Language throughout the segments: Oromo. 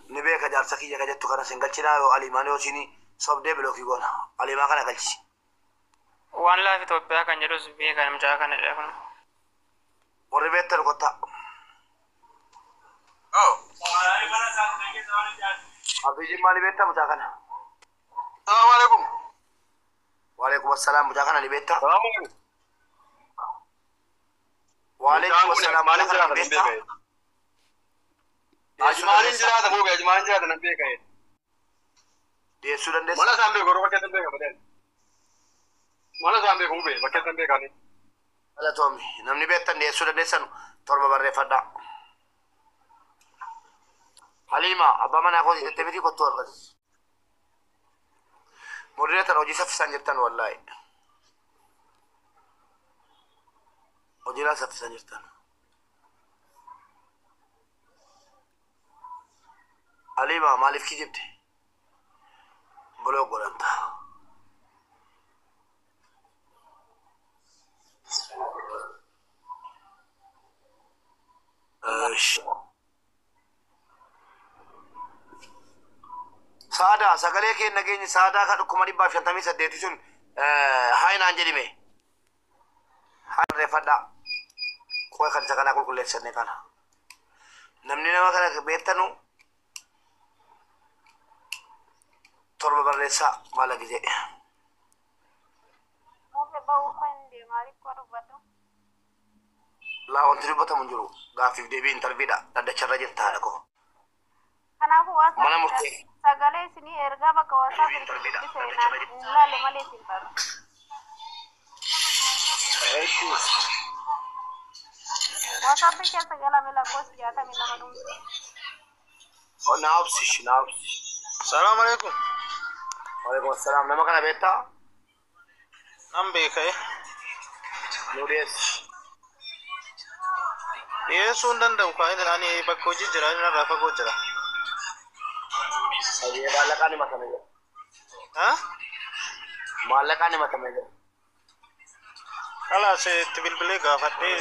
Ni beeka jaarsa kiyya ka jettu kana sin galchinaa yoo Aliimaan yoo siin sobdee bilookii goona. Aliimaa kana galchi. Waan laaf Itoophiyaa kan jedhus beeka namichaa kanadha kun. Warri beektan kottaa. Abdiijiin maali beektaa mucaa kana? Salaamu alaikum. Waalaikum assalaam mucaa kana ni beektaa? Salaamu alaikum. Waalaikum assalaam mucaa kana ni beektaa? Ajmaaniin jiraata buube ajmaaniin jiraata nan beeka. Dhiyeessuu dandeessa? Mana isaan beeku yeroo bakkeetti beeka malee. Mana isaan beeku buube bakkeetti beeka. Galatoomi. Namni beektan dhiyeessuu dandeessan torba barreeffadhaa. Haliima abbaa manaa kooti jettee miti kottuu argate. Murreetan hojii saffisaan jirtan wallaahi. Hojiidhaan saffisaan jirtan. Haliima maaliif kijibde? Buloo godhamta. Saadaa sagalee kee nageenyi saadaa kan 158,000 sun haa naan jedhime. Haa barreeffadhaa. Qoy kan isa kanaa qulqulleessanne kana. Namni nama kana beektanu torba barreessaa maala gisee. Muke bahuu kan deemaa xiqqoo dubbatu. Laa wanti dubbatamu hin jiru. Gaaffiif deebii intarviidha. Dhaddacharra jirta haadha koo. Kanaafuu Mana WhatsApp murtee. sagalee isinii ergaa bakka WhatsApp dubbise naan hin laalle malee isin bara. WhatsApp keessa galame lakkoofsi 62 dhumte. Naa obsi naa obsi. Salaamu alaikum. Waalaikum assalaam. Nama kana beektaa? Nan beeka. Nu dhiyeessi. Dhiyeessuu hin danda'u kaa ani bakka hojii jira inni irraa fagoo jira. Qabiyyee maallaqaan himatame jira. Ha? Maallaqaan himatame jira. Kalaas itti bilbilee gaafadhee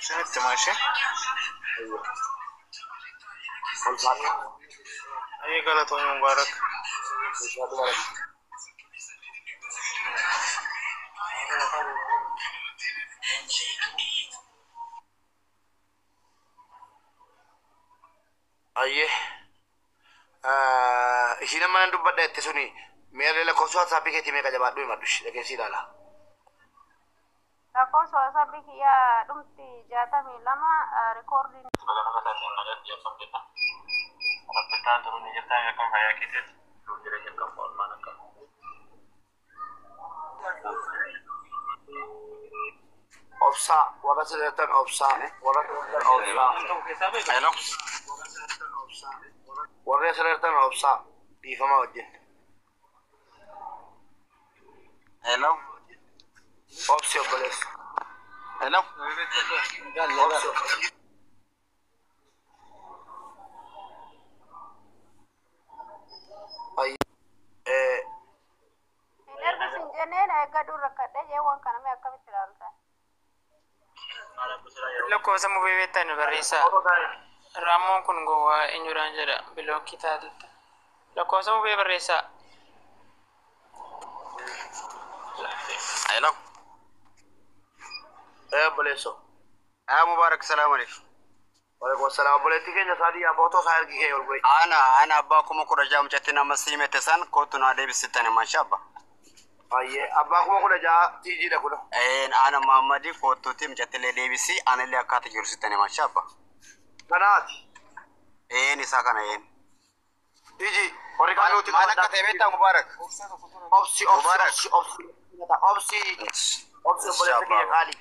isinitti hima ishee. Ulfaadha. Ayyee galatoomii Mubaarak. Ulfaadhu bara. Ayyee. Ishiin amma nan dubbadha jette suni meerree lakkoofsa WhatsAppii keetii meeqa jabaadhu himadhu ishee dhageessii ilaala. Lakkoofsa WhatsApp kiyyaa dhumti 62 rikoordiin. Obsaa warra sirreettan obsaa warra sirreettan obsaa Hello. warra sirreettan obsaa dhiifama wajjin. Hello. Obsi obboleessa. Hello. Obsi obboleessa. Ayyee. Hin ergu sin jenneen eeggadhuun rakkadhee jee waan kana mee akkamitti ilaalta? Lakkoofsa mubee beektan barreessaa. Raammoon kun gowwaa eenyudhaan jedha bilookii taatetta. Lakkoofsa mubee barreessaa. Hello. Obboleesso. Haa Mubaarak salaamu alaikum. Waalaikum assalaam. Obboleettii keenya Saadiyyaa footoo isaa ergi kee ol godhi. Ana ana abbaa 16,000 mucatti nama siimete san kootu naa deebisittani masha abba. Ayyee abbaa 16,000 tiijiidha kuna. Ana Muhammadi kootuuti mucattillee deebisi anallee akkaata jiru sittani masha abba. Kanaati. Isaa kana een. Tiijii warri kaan nuti Maal akka ta'e beektaa Mubaarak? Obsi obsi Mubaarak. obsi obsi obsi obsi obboleessa kiyya qaali.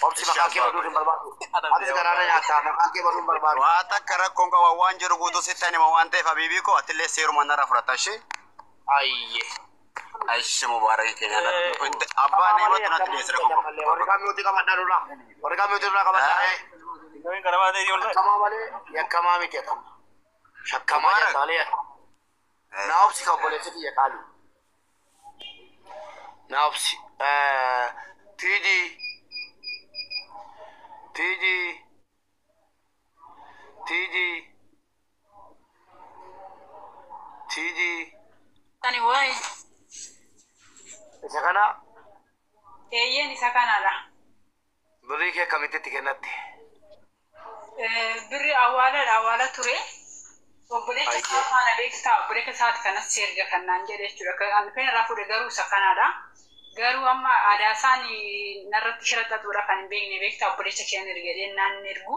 Obsi maqaa kee baduu hin barbaadu. Atis garaana nyaataa maqaa kee baduu hin barbaadu. Waa takka rakkoon qaba waan jiru guutuu sittani hima waan ta'eef habiibii koo atillee seeruma narraa fudhata ishee. Ayyee. Aishi Mubaarak keenya. Abbaa neematu natti dhiyeesse rakkoo qabu. Warri kaan nuti qabadhaa nurraa. Warri kaan nuti nurraa qabadhaa. Yakkamaa malee yakkamaa miti atama. Shakkamaa Mubaarak. jedha malee. Naa obsi kan obboleessa kiyya qaali. Naa obsi. Tiijii. Tiijii. Tiijii. Birri itti kennatte? Birri awwaala awwaala ture. Obboleessa isaa faana beektaa, obboleessa isaati kanas si erga kan naan jedhe jechuudha. Kan dhufee irraa fuudhe garuu isa kanaadha. Garuu amma aadaa isaan narratti shiraxatuudha kan hin beekne beektaa, obboleessa kee erga jedhee naan ergu.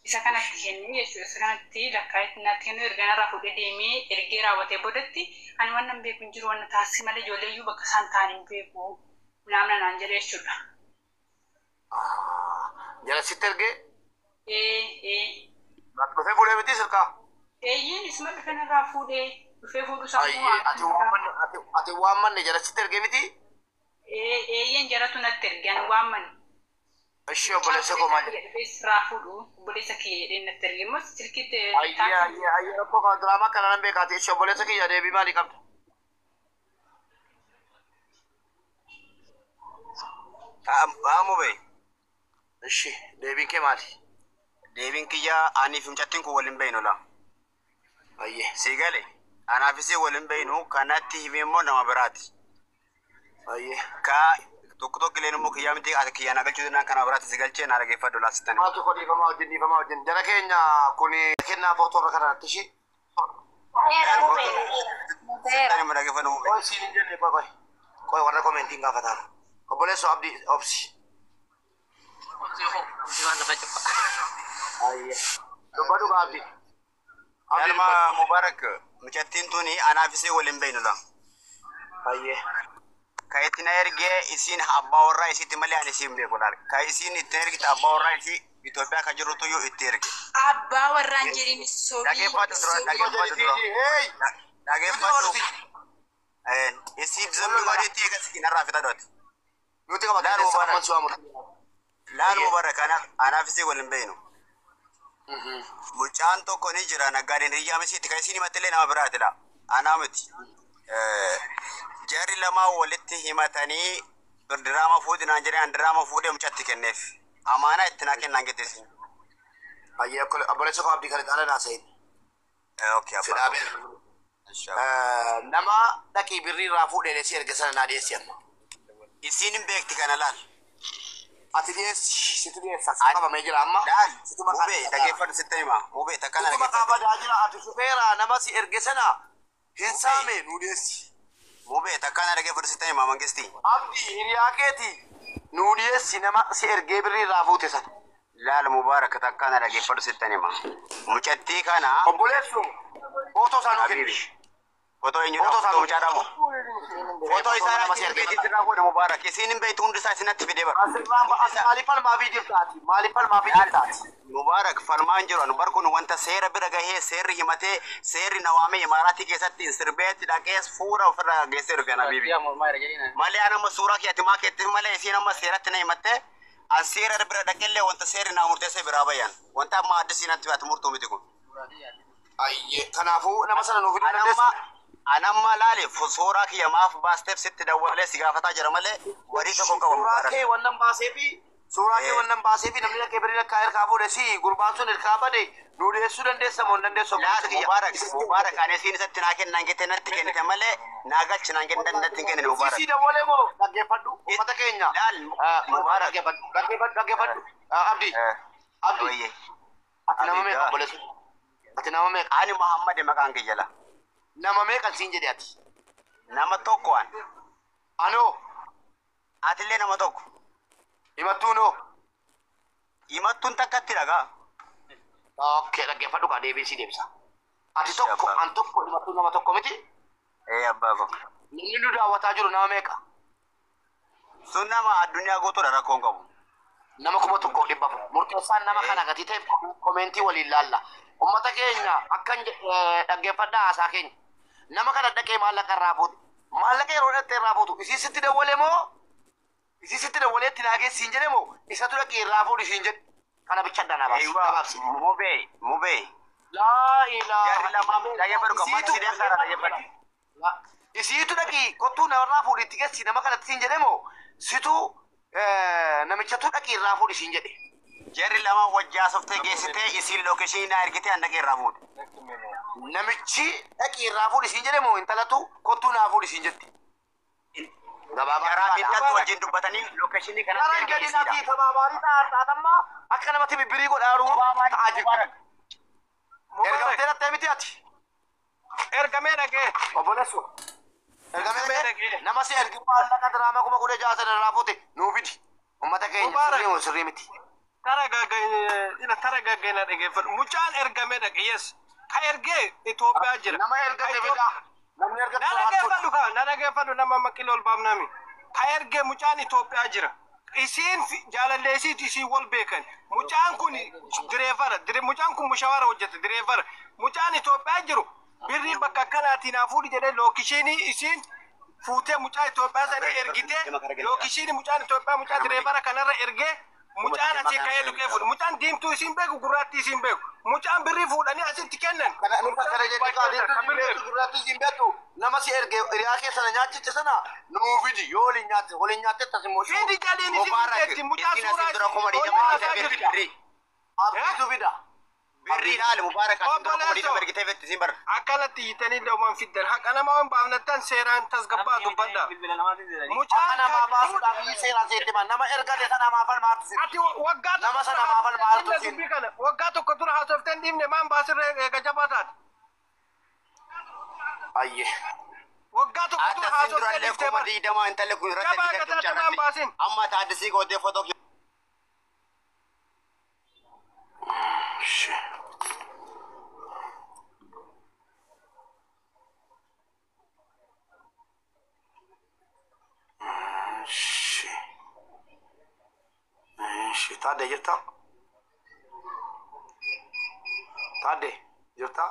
Isa kanatti kennee jechuudha. Isa kanatti lakkaa'etti natti kennuu erga narraa fuudhee deemee ergee raawwatee boodatti ani waan nan beeku hin jiru, waan taasise malee ijoollee iyyuu bakka isaan ta'an hin beeku. Naamna naan jedhe jechuudha. Jala sitti ergee? Ee. Dhufee fuudhee miti silkaa? Eeyyeen, isuma dhufee narraa fuudhee, dhufee fuudhu sammuu. Ayyee, ati waan manne jala sitti ergee miti? Eeyyeen, jaratu natti erge, ani waan manne. Ishee obboleessa koo maal jedhe? Dhufee sirraa fuudhu obboleessa kiyya jedhee natti erge immoo silkitti. Ayyee ayyee ayyee, rakkoo kana diraamaa kana nan beekaati. Ishee obboleessa kiyya, deebii maalii qabda? Mubee. Ishee deebiin kee maali? Deebiin kiyya, aniif mucattiin kun waliin beeynu la. Ayyee. Si gale. Anaafis waliin beeynu, kanatti himee immoo nama biraati. Ayyee. Ka tokko tokko illee immoo kiyyaa miti, ati kiyyaa na galchuu danda'an kana biraatti si galchee na dhaggeeffadhu laasitani. Maal tokko dhiifamaa wajjin, dhiifamaa wajjin. Jara keenya kuni kennaa footoo irra kanatti ishee. Seera mubee. Seera. Sittani ma dhaggeeffadhu mubee. Qoy, siin hin jenne, qoy qoy. Qoy, warra komentiin gaafataa. Obboleessoo Abdii, obsi. Ayyee. Dubbadhu gaa Abdii. Abdii. Galma Mubarak, mucattiin tuni anaafis waliin beeynu la. Ayyee. Ka itti na ergee isiin abbaa warraa isiitti malee ani isiin beeku laal. Ka isiin itti ergite abbaa warraa isii Itoophiyaa kan jirutu iyyuu itti erge. Abbaa warraan jedhin sobii. Dhaggeeffadhu dura, dhaggeeffadhu dura. Hey! Dhaggeeffadhu. Isii zammi godhetti eegas narraa fixadhooti. Nuti qabata Laal keessa Mubarak. amman su'aa murtii. Laal Mubarak, anaafis waliin beeynu. Mucaan tokko ni jira, naggaadeen hiriyaa misiitti kan isiin himattillee nama biraati la. Anaa miti. Jarri lamaa walitti himatanii diraama fuudhi naan jedhee, an diraama fuudhee mucatti kenneef. Amaanaa itti naa kennaan jette isiin. Ayyee, obboleessa koo Abdii kan xaala naa sayin. Okay, abbaa. Sidhaabee. Nama dhaqii birrii irraa fuudhee si erga sana naa dhiyeessi amma. Isiin hin beekti kana laal. Ati dhiyeessi, situ dhiyeessa. Qabamee jira amma. Laal, Situ maqaa mubee dhaggeeffadhu sitti hima. Mubee takkana Situ maqaa dhaggeeffadhu. badaa jira, ati shufeera nama si erge sana hin saame, nuu dhiyeessi. Mubee takkana dhaggeeffadhu sitti hima mangistii. Abdii, hiriyaa keeti nuu dhiyeessi nama si ergee birrii irraa fuute sana. Laal Mubarak, takkana dhaggeeffadhu sitti hima. Mucattii kana Obboleessu, footoo isaa nuu kenni. Footoo eenyudha? Footoo isaa Footoo mucaa dhabu. Footoo isaa nama si irratti erge beekti sirraa fuudhe Mubarak. Isiin hin beektu, hundi isaa isinatti fidee bara. Asirraan as maaliif falmaafii jirtaati? Maaliif falmaafii jirtaati? Mubarak, falmaan jiru anu bar kun wanta seera bira gahee, seerri himatee, seerri na waamee imaaraatii keessatti sirbeetti dhaqees fuura ofirraa geessee dhufe ana bibi. Malee an amma suuraa kee ati maa keetti malee isiin amma seeratti na himattee, an seera bira dhaqellee wanta seerri naa murteessee biraa bayyan. Wanta amma addisii natti ati murtuu miti kun. Ayyee, kanaafuu nama sana nuu fiduu An amma dandeessu. an amma laale suuraa kiyya maaf baasteef sitti dawwalee si gaafataa jira malee warii tokko hin qabu Suuraa Mubarak. kee wannan baasee fi suuraa kee wannan baasee fi namni dhaqee birrii lakkaa hirkaa fuudhe si gurbaan sun hirkaa bade nuu dhiyeessuu dandeessa moo hin dandeessu, Laal obboleessa kiyya? Mubarak, Mubarak, ani isiin isatti naa kennan jette natti kennite malee naa galchi naan kennan natti hin kennine Mubarak. Sisi dawwalee moo, dhaggeeffadhu uummata keenya. Laal Mubarak. Dhaggeeffadhu, dhaggeeffadhu, dhaggeeffadhu. Abdii, Abdii, Oye. ati nama meeqa obboleessa? Ati nama meeqa? Ani Muhammad maqaan kiyya la. Nama meeqa siin jedhe ati? Nama tokko an. Anoo? Atillee nama tokko. Himattuunoo? Himattuun takkatti dhagaa. Okay, dhaggeeffadhu kaa, deebii sii deebisa. Ati tokko, an tokko, himattuun nama tokko miti? Ee, abbaa ko. Namni nu daawwataa jiru nama meeqa? Sun nama addunyaa guutuudha, rakkoon qabu. Nama 1400. Murteessaan nama kana gatii ta'eef komentii waliin laalla. Uummata keenya akkan dhaggeeffadhaa haasaa keenya. Nama kana dhaqee maallaqa irraa fuute. Maallaqa yeroo dhaqxee irraa fuutu isii sitti dawwale moo, isii sitti dawwalee itti naa geessi siin jedhe moo, isatu dhaqee irraa fuudhi siin jedhe? Kana bicha addaan baasi. Gabaabsi. Mubee, mubee. Laa ilaaha. Jarri lamaan dhaggeeffadhu kan mana si deemsaadha dhaggeeffadhu. Isiitu dhaqii kottuu namarraa fuudhi itti geessi nama kanatti siin jedhe moo, situ namichatu dhaqii irraa fuudhi siin jedhe? Jarri lamaan wajjaa softee geessitee, isiin lookeeshinii naa ergitee, an dhaqee irraa fuudhe. Namichi dhaqii irraa fuudhi siin jedhe moo, intalatu kottuu naa fuudhi siin jette? Gabaabaa Jaraa fi intaltu wajjin dubbatanii lookeshinii kanatti Karan erga gadi isiidha. nati tabaabarii ta'aadhamma akka namatti bibbirii godhaaru ta'aa jirtu. Ergamtee lattee miti ati. Ergamee dhaqee. Obboleessu. Ergamee dhaqee. Nama si ergi maallaqa diraamaa 16,000 sana irraa fuute nuu fidi. Uummata keenya Mubaarak. sirrii moo sirrii miti. Tara gaggee tara gaggee na dhageeffadhu. Mucaan ergamee dhaqe yes. Ka ergee Itoophiyaa jira. Nama ergate fidaa. Namni ergate Na dhageeffadhu kaa na dhageeffadhu nama maqil ol baafnami. Ka ergee mucaan Itoophiyaa jira. Isiin jaalallee isiiti isiin wal beekan. Mucaan kun direefara. Mucaan kun mushawara hojjeta direefara. Mucaan Itoophiyaa jiru birrii bakka akkanaatiin haa fuudhi jedhee lookishinii isiin fuutee mucaa Itoophiyaa sana ergitee lookishinii mucaan Itoophiyaa mucaa direefara kanarra ergee mucaan asii ka'ee dhufee fuudhe. Mucaan diimtuu isiin beeku gurraattii isiin beeku. Mucaan birrii fuudhanii asitti kennan. Kana nurra kana jedhi kaa diimtuu beektu gurraattii siin beektu nama si erge hiriyaa kee sana nyaachiste sana nuu fidi yoo waliin nyaatte waliin nyaatte tas immoo Fidi jaliin isin Mubaarak jetti mucaa isiin suuraa asin dura kuma isin digdama ol ergitee kaasaa fetti jirti. birrii. Abdiitu fida. Birrii ilaali Mubaarak asin dura kuma Obboleesso. digdama ergitee fetti isiin bara. Akkanatti hiitanii dhooman fiddan haqa nama waan baafnattan seeraan tasgabbaa dubbadha. Akka Mucaan namaa baasuudhaaf biyyi seeraan seetti hima. Nama ergate sana maafal maaltu si. ati waggaa Nama tokko sana dura maafal maaltu haasofte siin. dubbii kana waggaa tokko dura haasofteen dhiifne maan baasirra eega jabaa taate. Ayyee. Waggaa tokko Akka dura asin haasofteen durallee dhiiftee kuma bara. digdama intalli kun irratti Jabaa ergitee gataate maan mucaa baasin. irratti. Amma taaddisii gootee footoo Ishi. Ishi. Taaddee jirtaa? Taaddee jirtaa?